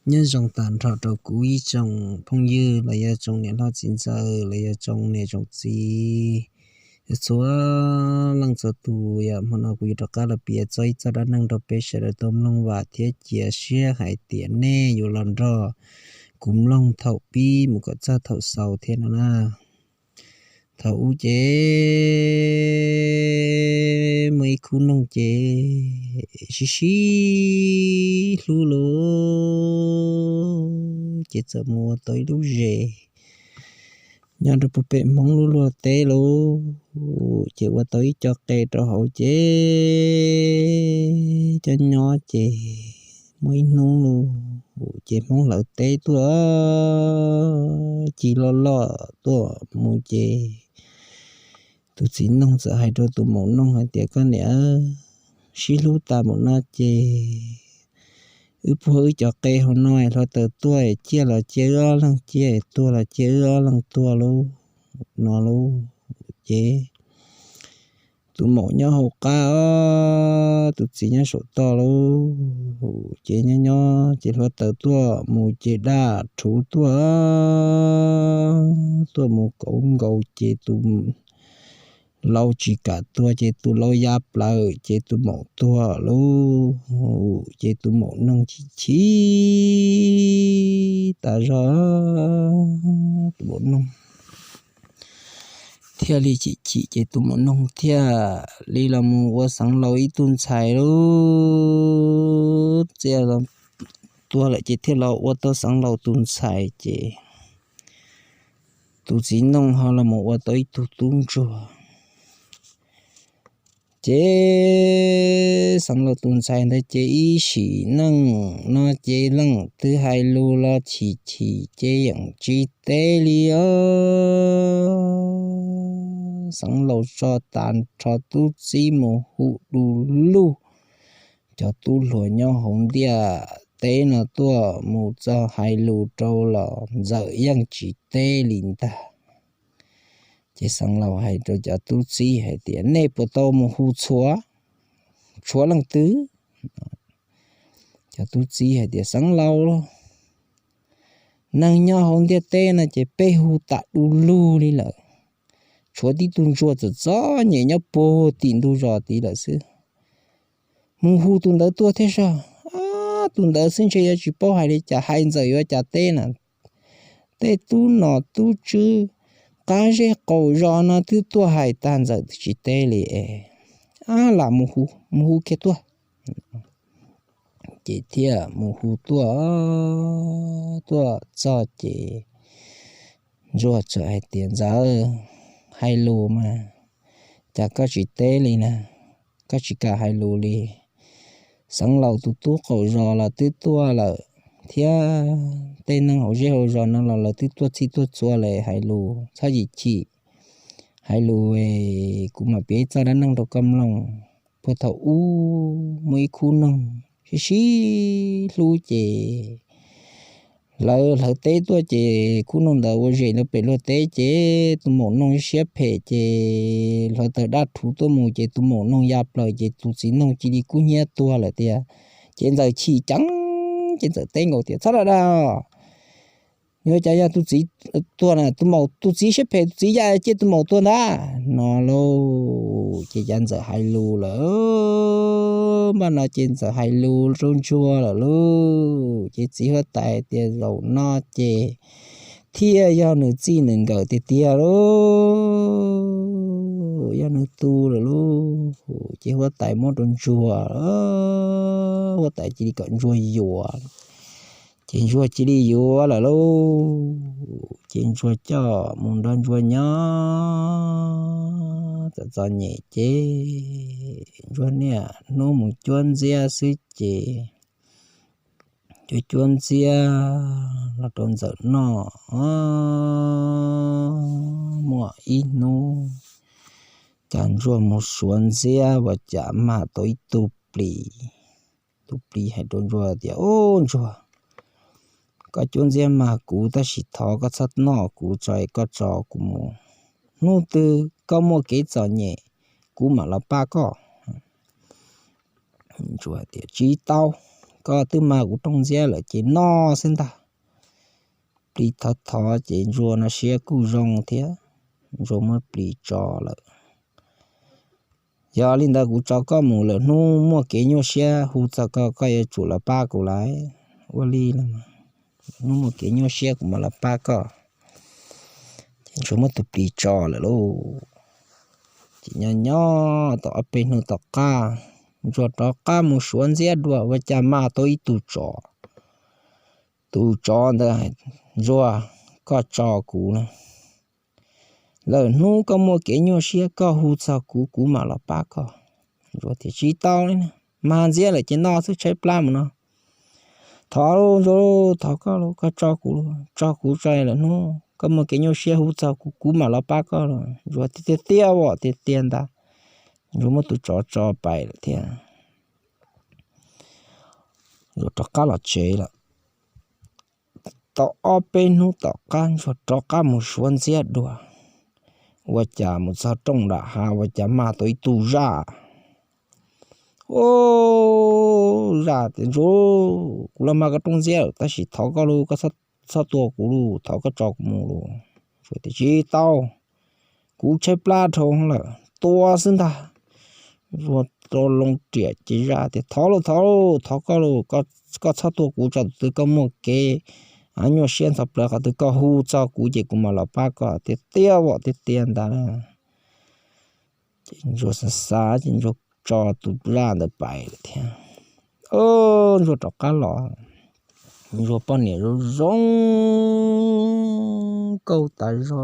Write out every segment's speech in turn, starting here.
Nyob zoo tag nrho rau kuv ib tsoom phooj ywg los yog tsoom niam hlob txiv ntxawm los yog tsoom niam tsoom txiv txhua leej txhua tus. Yog hmo no kuv yuav rov qab los piav txog ib txoj dab neeg rau peb sawv daws tau mloog vam thiab cia siab hais tias nej yuav los nrog kuv mloog thaum pib mus kom txog thaum xaus thiab no na. Thaum ub ces muaj ib khub noog ces sib sib hlub lauj, ces txawm mus ua tau ib lub zes nyob rau puag pem Hmoob lub luag teb lauj. Ces ua tau ib co qe rau hauv ces cov nyob ces muaj ib hnub lauj, ces Hmoob hlawv teb tuaj ci loj loj tuaj mus ces tus txiv noog txawm hais rau tus maum noog hais tias, koj niam, sib hlub tas mus no ces wb puag wb cov qe hauv no hluav taws tuaj, ciaj los cia wb ob leeg ciaj, tuag los cia wb ob leeg tuag lauj, no lauj. Ces tus maum nyob hauv qab os, tus txiv nyob saum toj lauj. Ces nyob nyob ces hluav taws tuaj mus ces daj rhuv tuaj, tuaj mus kauv nkaus ces tus laus tsis kam tuag ces tus laus ya plaws ces tus maum tuag lauj. Ces tus maum noog chim chim tas zog, tus maum noog thiaj li chim chim ces tus maum noog thiaj li los mus ua xeev laus ib tug ntxhais lauj. Txia tuag lawm ces thiaj los ua tau xeev laus tus ntxhais ces tus txiv noog ho los mus ua tau ib tug tub ntsuag. Ces xeev laus tus ntxhais ntawd ces ib sim neej no ces leej twg hais lus los chim chim ces yeej tsis teb li os. Xeev laus tso tas nrho tub txib mus hu du lug cov tub hluas nyob hauv ntiaj teb no tuaj mus txog hais lus rau los ntxawm yeej tsis teb li ntag. Ces xeev laus hais rau cov tub txib hais tias, nej puas tau mus hu txhua, tshuav leej twg? Cov tub txib hais tias, xeev laus, neeg nyob hauv ntiaj teb no ces peb hu tas du lug li lawm, tshuav tib tug ntsuag txom txom nyem nyob puag tim ntug zos tid lawm xwb. Mus hu tus ntawd tuaj thiab sog. Tus ntawd xwb ntshe yuav tsis paub hais li cas, hais ntxawm yuav cas teb na. Tej tub nom tub tswv qab zej qaum zos no twb tuaj hais tag ntxawm twb tsis teb li es, ab lam mus hu, mus hu kiag tuaj. Ces thiaj mus hu tuaj, tuaj txog ces ntsuag txawm hais tias, ntxawm, hais lus mas cas koj tsis teb li na, koj tsis kam hais lus li. Xeev laus tus tub qaum zos los twb tuaj lawm, thiab tej neeg hauv zej hauv zos no los lawv twb tuaj txhij tuaj txhua lawm, hais lus txhob chim chim. Hais lus, kuv mam piav ib txoj dab neeg rau koj mloog. Puag thaum ub muaj ib khub noog sib sib hlub ces lawv hlawv teb tuaj ces khub noog ntawd ua zes rau pem luag teb ces tus maum noog siab phem ces hluav taws daj rhuv tuaj mus ces tus maum noog ya plaws ces tus txiv noog cia li kub hnyiab tuag lawm tiag. Ces ntxawm chim ceev, ces ntxawm teb nkaus tias, txhob dag dag, yuav cas yog tus txiv tuag na, tus maum, tus txiv siab phem, tus txiv ya cia tus maum tuag ntag, no lauj. Ces cas ntxawm hais lus lawm, npaj no ces ntxawm hais lus rau ntsuag lawm lauj. Ces txiv huab tais tias, zaum no ces thiaj yog nws txij nws nkawm tiag tiag lauj, yog nws tu lawm lauj. Ces huab tais muab rau ntsuag, huab tais cia li kom ntsuag yuav. Ces ntsuag cia li yuav lawm lauj. Ces ntsuag coj mus nrog ntsuag nyob txom txom nyem ces ntsuag niaj hnub mus cuab ntxiab xwb ces cuab cuab ntxiab los rau ntxawm noj. Muaj ib hnub cas ntsuag mus suav ntxiab ua cas mag tau ib tug plis. Tus plis hais rau ntsuag tias, ub ntsuag, koj cuab ntxiab mag kuv tab sis thov koj txhob noj kuv tso, koj tso kuv mus, hnub twg koj muaj kev txom nyem kuv mam los pab koj. Ntsuag tias, tsis tau, koj twb mag kuv rooj ntxiab lawm ces noj xwb ntag. Plis thov thov ces Ntsuag no siab kuj zoo thiab, Ntsuag muab plis tso lawm. Yog li ntawd kuv tso koj mus, lwm hnub muaj kev nyuaj siab hu txog koj, koj yuav tsum los pab kuv lauj. Ua li, hnub muaj kev nyuaj siab kuv mam los pab koj. Ces Ntsuag muab tus plis tso lawm lauj. Ces nyob nyob tau ob peb hnub tom qab, Ntsuag rov qab mus suav ntxiab dua, ua cas mag tau ib tug tsov. Tus tsov ntawd, Ntsuag, koj tso kuv na, lwm hnub koj muaj kev nyuaj siab koj hu txog kuv, kuv mam los pab koj. Ntsuag tias tsis tau li, mag ntxiab lawm ces noj xwb, tshaib plab mus no. Thov lauj Ntsuag, thov koj lauj, koj tso kuv lauj, tso kuv tso, lwm hnub koj muaj kev nyuaj siab hu txog kuv, kuv mam los pab koj lauj. Ntsuag tias tiag tiag os, tiag tiag ntag. Ntsuag muab tus tsov tso pais lawm thiab. Ntsuag rov qab los tsev lawm. Tau ob peb hnub tom qab Ntsuag rov qab mus suav ntxiab dua, ua cas mus txog rooj nram hav ua cas mag tau ib tug zaj. Ub, zaj tias Ntsuag, kuv los mag koj rooj ntxiab lawm tab sis thov koj lauj, koj txhob tua kuv lauj, thov koj tso kuv mus lauj. Ntsuag tias tsis tau, kuv tshaib plab dhau lawm, tua xwb ntag. Ntsuag rau loo riam ces zaj tias thov lauj, thov lauj, thov koj lauj, koj txhob tua kuv, tso tus twg koj muaj kev nyuaj siab ntxhov plawv qhov twg koj hu txog kuv ces kuv mam los pab koj. Tias tiag os, tiag tiag ntag. Ces Ntsuag xav xav ces Ntsuag tso tus zaj ntawd pais lawm thiab. Ub, Ntsuag rov qab los, Ntsuag poj niam zoo zoo nkauj tas zog.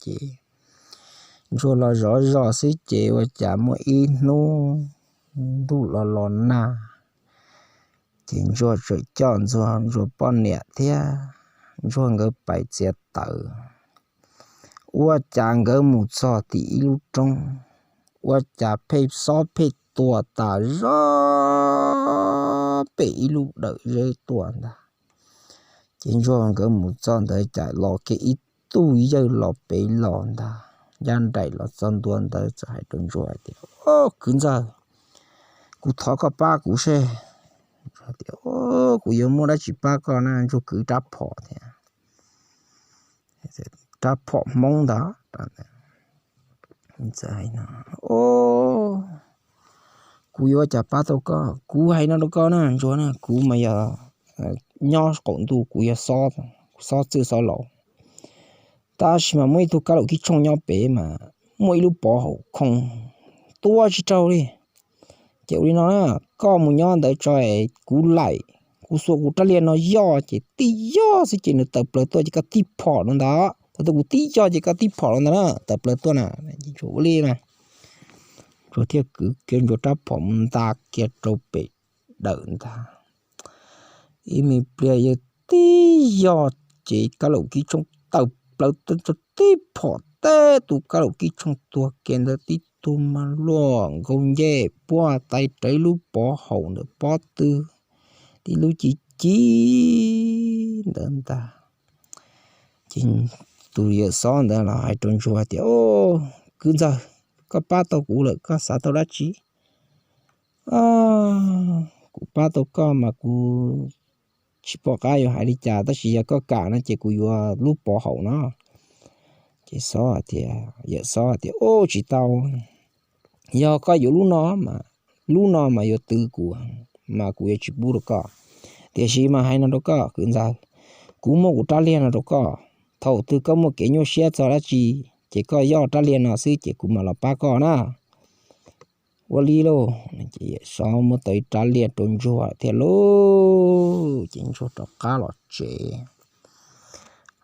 Ces Ntsuag los zov zos xwb ces ua cas muaj ib hnub ntuj los los nag, ces Ntsuag txawm coj Ntsuag, Ntsuag poj niam thiab Ntsuag nkawd pais txiav taws. Ua cas nkawd mus txog tim ib lub roob, ua cas pheej xob pheej tua tas zog pem ib lub dawm zeb tuaj ntag. Ces Ntsuag nkawd mus txog ntawd cas los kiag ib tug yawg los pem los ntag, ncaj nraim los txog ntua ntawd txawm hais rau Ntsuag hais tias, Au, kwv ntxawg, kuv thov koj pab kuv seb. Au, kuv yuav muaj dab tsi pab koj na, Ntsuag kwv rab phom thiab, rab phom Hmoob ntag. Au, kuv yuav ua cas pab tau koj, kuv hais no rau koj na Ntsuag na, kuv mas yog nyob qaum ntuj kuv yog xob, xob txwj xob laus, tab sis mas muaj ib tug kab laum kib tshooj nyob pem mas muaj ib lub pov haum khoo tuaj tsis raug li. Ces ua li no na, koj mus nyob ntawd tso, kuv laim, kuv xuas kuv rab liag no yoj ces tib yoj xwb ces nws tawm plaws tuaj ces koj tib phom no ntag. Thaum twg kuv tib yoj ces koj tib phom no ntag na, tawm plaws tuaj na. Ua li na, Ntsuag thiaj kwv kiag Ntsuag rab phom mus nta kiag rau pem dawm ntag. Ib me pliag yawg tib yoj ces kab laum kib tshooj tawm plaws tuaj tib phom teb tus kab laum kib tshooj tuag kiag ntawd tib tug mas luaj nkaus ncej puag tais raws ib lub pov haum ntawm pob tw, tib lub ci ci ntawd ntag. Ces tus yawm xob ntawd los hais rau Ntsuag tias, Kwv ntxawg, koj pab tau kuv lawm, koj xav tau dab tsi? Kuv pab tau koj mas kuv tsis pom qab yuav hais li cas, tab sis yog koj kam no ces kuv yuav lub pov haum no. Ces xob hais tias, yawm xob hais tias, Ub, tsis tau. Yog koj yuav lub no mas, lub no mas yuav twv kuv, mas kuv yuav tsis pub rau koj. Tiam sis mas hais no rau koj kwv ntxawg, kuv muab kuv rab liag no rau koj, thaum twg koj muaj kev nyuaj siab txog dab tsi ces koj yoj rab liag no xwb ces kuv mam los pab koj na. Ua li lauj, ces yawm xob muab tau ib rab liag rau Ntsuag thiab lauj, ces Ntsuag rov qab los tsev.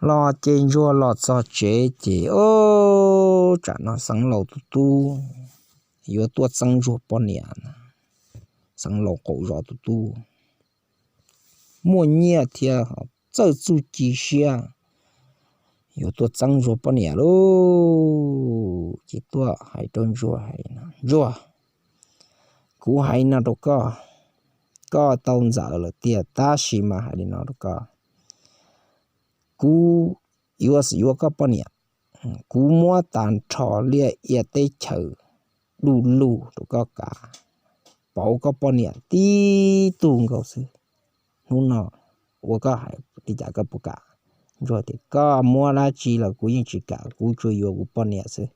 Los ces Ntsuag los txog tsev ces, Au, tsam no Xeev Laus tus tub yuav tuaj txeeb Ntsuag poj niam na, Xeev Laus qaum zos tus tub muaj nyiaj thiab txawj txuj ci siab, yuav tuaj txeeb Ntsuag poj niam lauj. Ces tuaj hais rau Ntsuag hais, Ntsuag, kuv hais no rau koj, koj tau ntxawm lawm tiag, tab sis mas hais li no rau koj, kuv yuav xwm yuav koj poj niam, kuv muab tag nrho liaj ia teb chaws du lug rau koj kav. pauv koj poj niam tib tug nkaus xwb. Hnub no ua koj hais li cas koj puas kam? Ntsuag tias, koj muab dab tsi los kuv yeej tsis kam, kuv tsuas yuav kuv poj niam xwb.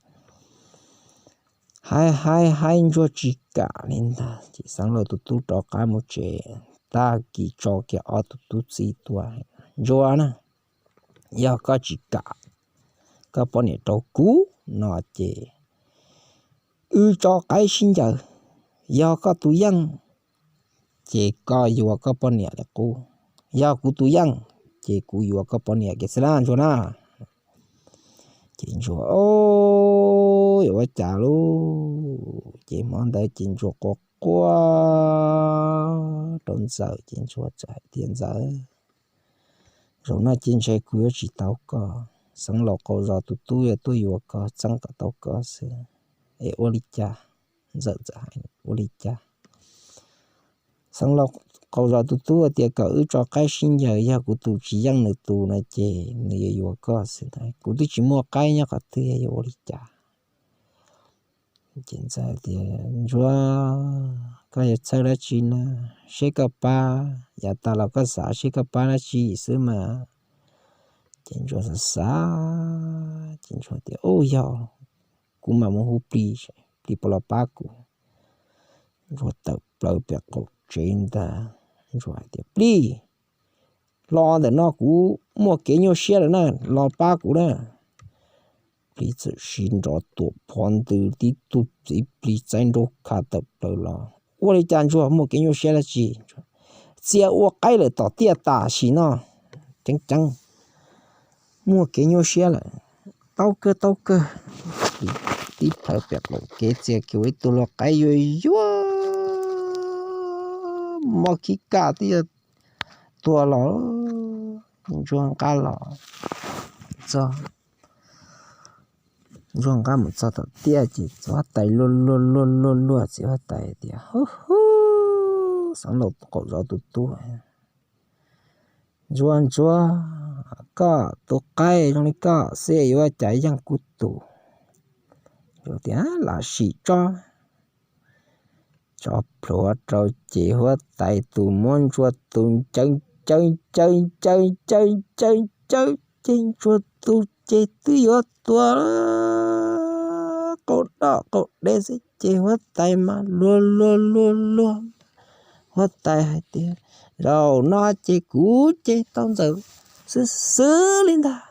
Hais hais hais Ntsuag tsis kam li ntag, ces Xeev Laus tus tub rov qab mus tsev. Tag kis tso kiag ob tug tub txib tuaj, Ntsuag na, yog koj tsis kam koj poj niam rau kuv no ces wb tso qaib sib ncaws, yog koj tus yeej ces koj yuav koj poj niam li qub, yog kuv tus yeej ces kuv yuav koj poj niam kiag xwb na Ntsuag na. Ces Ntsuag, o, yuav ua cas lauj? Ces hmo ntawd ces Ntsuag quaj quaj rau Ntxawm, ces Ntsuag txawm hais tias, Ntxawm, zaum no ces ntshe kuv yuav tsis tau koj, Xeev Laus Qaum Zos tus tub yuav tuaj yuav koj txeeb kom tau koj xwb. Es ua li cas? Ntxawm txawm hais, ua li cas? Xeev Laus Qaum Zos tus tub tias kom wb tso qaib sib ncaws, yog kuv tus tsis yeej nws tus no ces nws yuav yuav koj xwb ntag. Kuv twb tsis muaj qaib nyob qhov twg, yuav ua li cas? Ces Ntxawm tias, Ntsuag, koj yuav txhawj dab tsi na? Seb koj pab, yav tas los koj xav seb koj pab dab tsi xwb mas. Ces Ntsuag xav xav ces Ntsuag tias, Ub, yog kuv mam mus hu Plis, Plis puas los pab kuv? Ntsuag tawm plaws pem qaum tsev ntag. Ntsuag hais tias, Plis, los ntawm no kuv muaj kev nyuaj siab lawm na, los pab kuv na. Plis txawm sib nrov tuam phov ntws tib tug txiv plis txaib nraub kha tawm plaws los. Ua li cas Ntsuag, muaj kev nyuaj siab dab tsi? Txia ua qaib lawm tom tiaj tam sim no. Ceev ceev, muaj kev nyuaj siab lawm. Tau kawg tau kawg. Tib plhaw pem qaum kev txia kiag ua ib tug lau qaib yuag yuag mos khib kaj twb yuav tuag los. Ntsuag nqa los txog, Ntsuag nqa mus txog tom tiaj ces txiv huab tais luag luag luag luag luag txiv huab tais tias, Hu hu, Xeev Laus Qaum Zos tus tub, Ntsuag, Ntsuag, koj tus qaib zoo li koj xwb yuav ua cas yeej kuv tus? Ntsuag tias, Lam sim tso. Tso plhuav rau ces huab tais tus muab Ntsuag tus ncaws ncaws ncaws ncaws ncaws ncaws ncaws ces Ntsuag tus ces twb yuav tuag qaum doj qaum dej xwb ces huab tais mas luag luag luag luag. Huab tais hais tias, Zaum no ces kuv ces tau Ntxawm xwb xwb li ntag.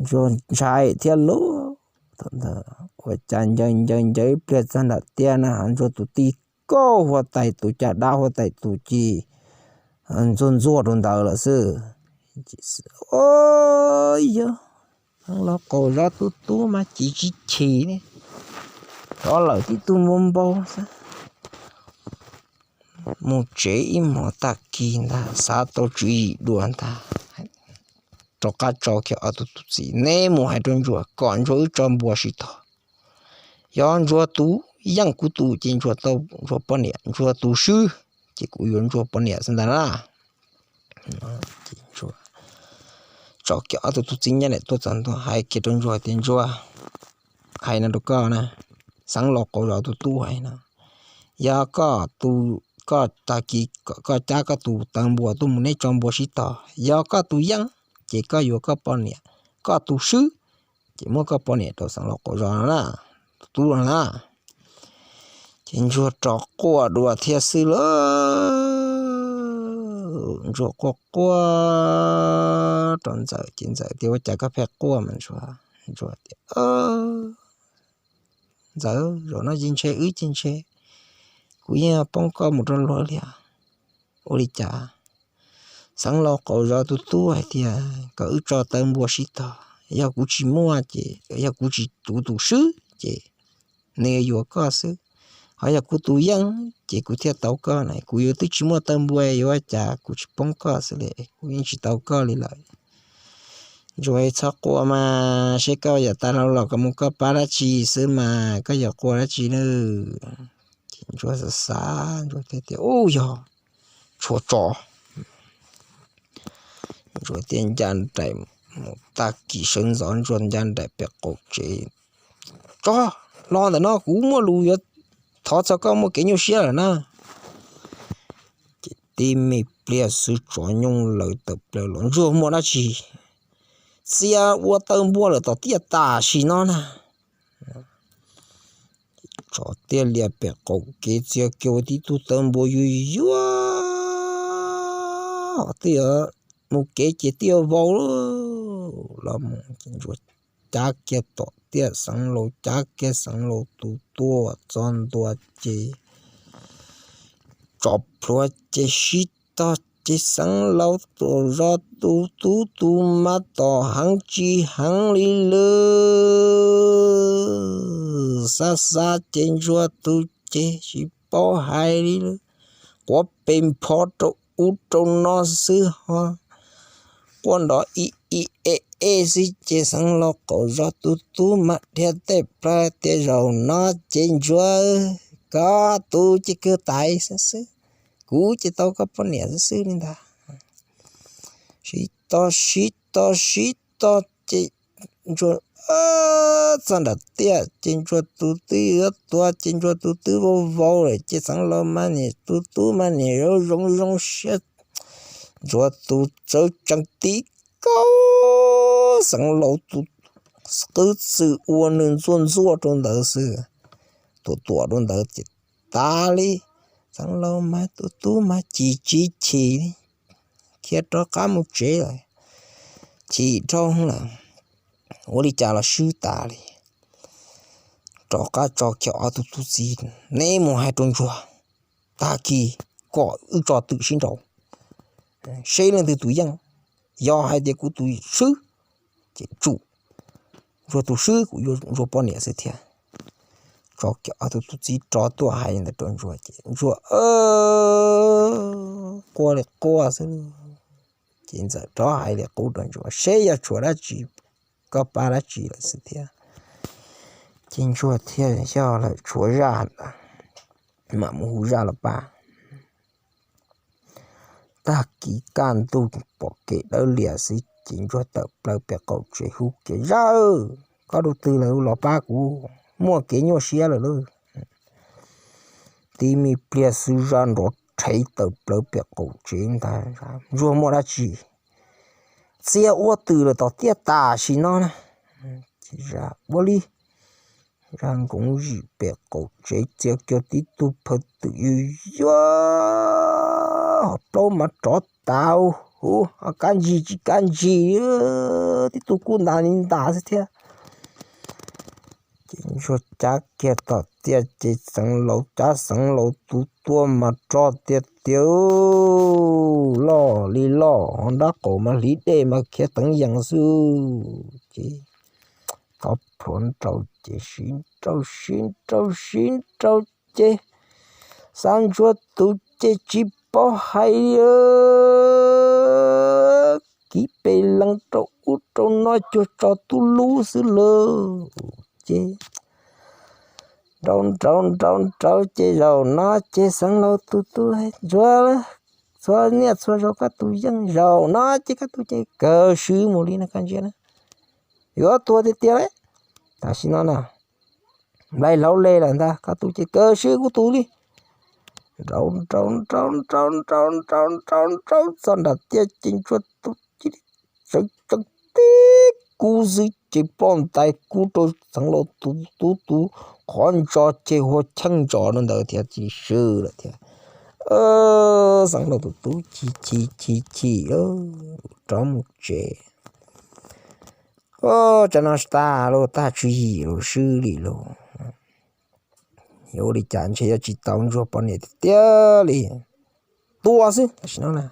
Ntsuag ntshai thiab lauj. Thaum ntawd ua cas ncaws ncaws ncaws ib pliag txog nram tiaj na, Ntsuag tus tib kauj huab tais tus caj dab huab tais tus ci ntxuag ntxuag rau ntawd lawm xwb. Yog Xeev Laus Qaum Zos tus tub mas chim tsis chim li, rov lawm tib tug npau npau xwb. Mus tsev ib hmos tag kis ntag xav tau tswv yim dua ntag, rov qab tso kiag ob tug tub txib, Neb mus hais rau Ntsuag kom Ntsuag wb tso npua sib tog. Yog Ntsuag tus yeej kuv tus ces Ntsuag tau Ntsuag poj niam, Ntsuag tus swb ces kuv yuav Ntsuag poj niam xwb ntag na. Tso kiag ob tug tub txib nyob nram tuaj txog ntua hais kiag rau Ntsuag tias, Ntsuag, hais no rau koj na, Xeev Laus Qaum Zos tus tub hais no, yog koj tus, koj tag kis koj cab koj tus taw npua tuaj mus neb tso npua sib tog, yog koj tus yeej ces koj yuav koj poj niam, koj tus swb ces muab koj poj niam rau Xeev Laus Qaum Zos no na, tus tub no na. Ces Ntsuag rov quaj dua thiab xwb lauj. Ntsuag quaj quaj rau Ntxawm ces Ntxawm tias, Ua cas koj pheej quaj mas Ntsuag? Ntsuag tias, Ntxawm, zaum no ces ntshe wb ces ntshe kuv yeej poob koj mus rau luag li os. Ua li cas? Xeev Laus Qaum Zos tus tub hais tias kom wb tso taw npua sib tog, yog kuv tsis muaj ces, yog kuv tsis tus tus swb ces nws yuav koj xwb, ho yog kuv tus yeej ces kuv thiaj tau koj na. Kuv yuav twb tsis muaj taw npua yuav ua cas, kuv tsis poob koj xwb li, kuv yeej tsis tau koj li lawm. Ntsuag, txhob quaj mas, seb koj yav tas los los koj mus koj pab dab tsi xwb mas koj yuav quaj dab tsi na? Ces Ntsuag xav xav Ntsuag thiaj tias, Ub, yog tshuav tso. Ntsuag thiaj ncaj nraim mus tag kis sawv ntxov Ntsuag ncaj nraim pem qaum tsev, Tso, los ntawm no kuv muaj lus yuav thov txog koj muaj kev nyuaj siab lawm na. Ces tib me pliag xwb tsov nyooj laws tawm plaws los, Ntsuag, muaj dab tsi? Txia ua taw npua lawm tom tiaj tam sim no na. Tsov thiaj li pem qaum kev txia kiag ua tib tug taw npua yuag yuag twb yuav mus kev ces twb yuav vau los mus. Ces Ntsuag cab kiag tom tiaj, Xeev Laus cab kiag Xeev Laus tus tub txog ntua ces tsov plhuav ces sib tog ces Xeev Laus tus zos tus tub tus mab tom heev tsis heev li lawm. Xav xav ces Ntsuag tus ces tsis paub hais li lawm, quav pes npho rau ub rau no xwb ho quaj nrov ib ib eb eb xwb ces Xeev Laus qaum zos tus tub mas dhia tej plawg tias, Zaum no ces Ntsuag, koj tus ces kawg tag xwb xwb, kuv ces tau koj poj niam xwb xwb li ntag. Sib tog sib tog sib tog ces Ntsuag txog nram tiaj ces Ntsuag tus twb yuav tuag ces Ntsuag tus twb vau vau lawm ces Xeev Laus mas niam tus tub mas niam zoo zoo zoo siab. Ntsuag tus tsawv tsees tib kaub, Xeev Laus tus qwb txwm ua nws ntxuaj ntxuaj rau ntawd xwb, tuam tuam rau ntawd ces tas li. Xeev Laus mas tus tub mas chim tsis chim li, khiav rov qab mus tsev lawm. Chim dhau lawm, ua li cas los swb tas li. Rov qab tso kiag ob tug tub txib, Neb mus hais rau Ntsuag, tag kis kom wb tso twm sib nraus, seb leej twg tus yeej. Yog hais tias kuv tus swb ces tsum Ntsuag tus swb, kuv yuav Ntsuag poj niam xwb thiab. Tso kiag ob tug tub txib rov tuaj hais li ntawd rau Ntsuag ces Ntsuag quaj li quaj xwb. Ces Ntxawm rov hais li qub rau Ntsuag, Seb yog tshuav dab tsi, koj pab dab tsi lawm xwb thiab. Ces Ntsuag thiaj, Yog lawm tshuav zaj ntawd, mam mus hu zaj los pab. Tag kis kaj ntug pom kev dawb lias xwb ces Ntsuag tawm plaws pem qaum tsev hu kiag, Zaj, koj rau twg lawm los pab kuv, muaj kev nyuaj siab lawm lauj. Tib me pliag xwb Zaj nrov rhev tawm plaws pem qaum tsev ntag, Ntsuag, muaj dab tsi? Txia ua twm lawm tom tiaj tam sim no na. Ces Zaj ua li, Zaj nkoov zim pem qaum tsev txia kiag tib tug phaw twm yuag yuag, hos plaub mas rov tas huv, kab ntsig tsis kab ntsig, tib tug kub ntas li ntas xwb thiab. Ces Ntsuag cab kiag tom tiaj ces Xeev Laus cab Xeev Laus tus tuaj mas rog tiag tiag, loj li loj, ho nrab qaum mas hliv dej mas khiav teev yees xwb. Ces tov plhuav nraus ces sib nraus sib nraus sib nraus ces Xeev Ntsuag tus ces tsis paub hais li, kiv pes lees rau ub rau no cuag tso tub lub xwb lauj. Ces nraus nraus nraus nraus ces zaum no ces Xeev Laus tus tub, Ntsuag, txhua niaj txhua zaus koj tus yeej, zaum no ces koj tus ces kawg swb mus li no koj ntsia na. Yuav tuag tiag tiag li. Tam sim no na, nplaig hlauv le lawm ntag, koj tus ces kawg swb kuv tus li. Nraus nraus nraus nraus nraus nraus nraus nraus txog nram tiaj ces Ntsuag tus cia li tseev tseev tib kub xwb ces ploj ntais kub rau Xeev Laus tus tub tus qhov ntso ces hua cheej ntsos rau ntawd thiab cia li swb lawm thiab. Xeev Laus tus tub chim chim chim chim rov mus tsev. Tsam no tag lauj, tag tswv yim los swb li lauj. Yuav ua li cas ntshe yuav tsis tau Ntsuag poj niam tiag tiag li. Tua xwb tam sim no na.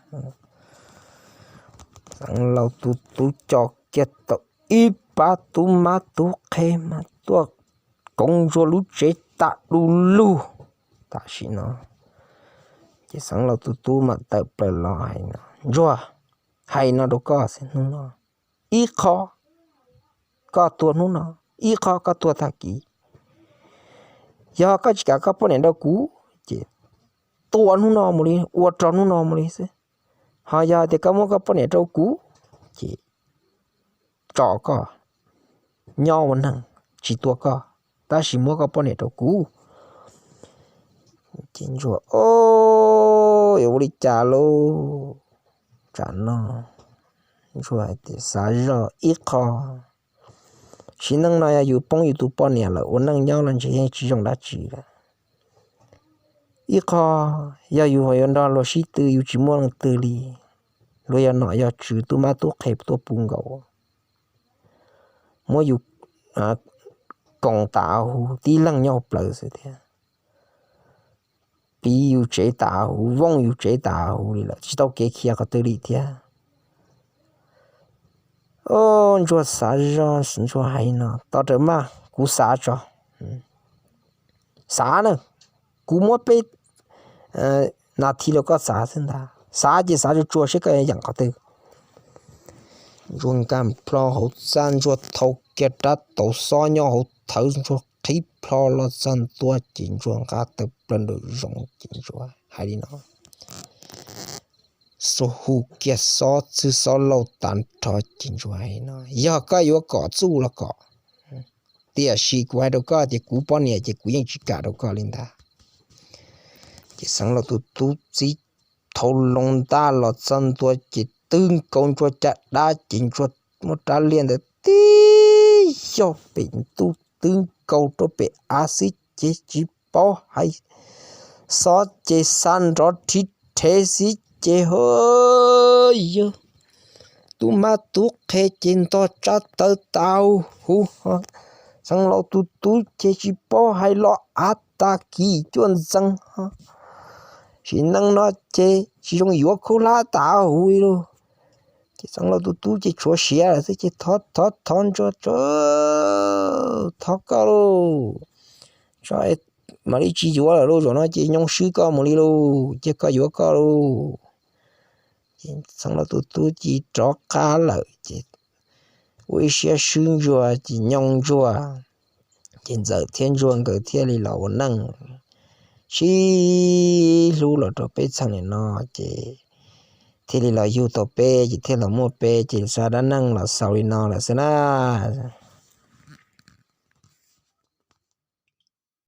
Xeev Laus tus tub co kiag tau ib pab tub mab tub qhe mas tuaj koov Ntsuag lub tsev tas du lug. Tam sim no ces Xeev Laus tus tub mam tawm plaws los hais no, Ntsuag, hais no rau koj xwb, hnub no ib qho koj tuag hnub no, ib qho koj tuag tag kis. Yog koj tsis kam koj poj niam rau kuv ces tua hnub no mus li, ua rau hnub no mus li xwb. Ho yog tias koj muab koj poj niam rau kuv ces tso koj nyob ua neeg, tsis tua koj, tab sis muab koj poj niam rau kuv. Ces ntsuag, Ob, yuav ua li cas lauj? Tsam no ntsuag hais tias, Xav zog ib qho, sim neej no yog yus poob yus tus poj niam lawm, ua neej nyob los ntshe yeej tsis zoo dab tsi lawm. Ib qho, yog yus ho yuav nrog luag sib tw, yus tsis muaj leej twg li, luag yog nom yog tswv, tub mab tub qhe tuaj puv nkaus, muab yus koom tas huv, tib leeg nyob hauv plawv xwb thiab, piv yus tsev tas huv, vooj yus tsev tas huv li lawm, tsis tau kev khiav qhov twg li thiab. Ob, ntsuag xav zog, ntsuag hais no, Tos rawv maj, kuv xav tso. Xav na, kuv muab peb nas this rau koj xav xwb ntag. Xav ces xav tsuag tsuag seb koj yeem qhov twg. Ntsuag nkag plho hauv txaj, ntsuag thau kiag rab taus xob nyob hauv thawv, ntsuag qhib plho los txog ntua ces ntsuag nqa tawm plaws nraum zoov ces ntsuag hais li no, xuas hu kiag xob txwg xob laug tag nrho ces ntsuag hais no, Yog koj yuav kom txuj los kom, tiam sis kuv hais rau koj tias kuv poj niam ces kuv yeej tsis kam rau koj li ntag. Ces Xeev Laus tus tub txib thau loo ntaj los txog ntua ces twb nkaus ntsuag caj dab ces ntsuag muab rab liaj ntawd tib yog pem ntuj twb nkaus rau pem av xwb ces tsis paub hais, xob ces xa nrov rhiv rhev xwb ces ha, yog tub mab tub qhe ces ntog tsab taw tas huv. Xeev Laus tus tub ces tsis paub hais los av tag kis cuaj ntxees. Sim neej no ces tsis zoo yuav khaub hlab tas huv li lauj. Ces Xeev Laus tus tub ces tshuav siav lawm xwb ces thov thov thov ntsuag, Thov koj lauj, mam li tsis yuav lawm lauj, zaum no ces nyoo swb koj mus li lauj, cia koj yuav koj lauj. Ces Xeev Laus tus tub cia li rov qab lawm ces ua ib siab swb ntsuag ces nyoo ntsuag. Ces Ntxawm thiab ntsuag nkawd thiaj li los ua neej sib hlub los rau peb txheej niam no ces thiaj li los yug tau peb ces thiaj los muaj peb ces xav dab neeg los xaus li no lawm xwb na.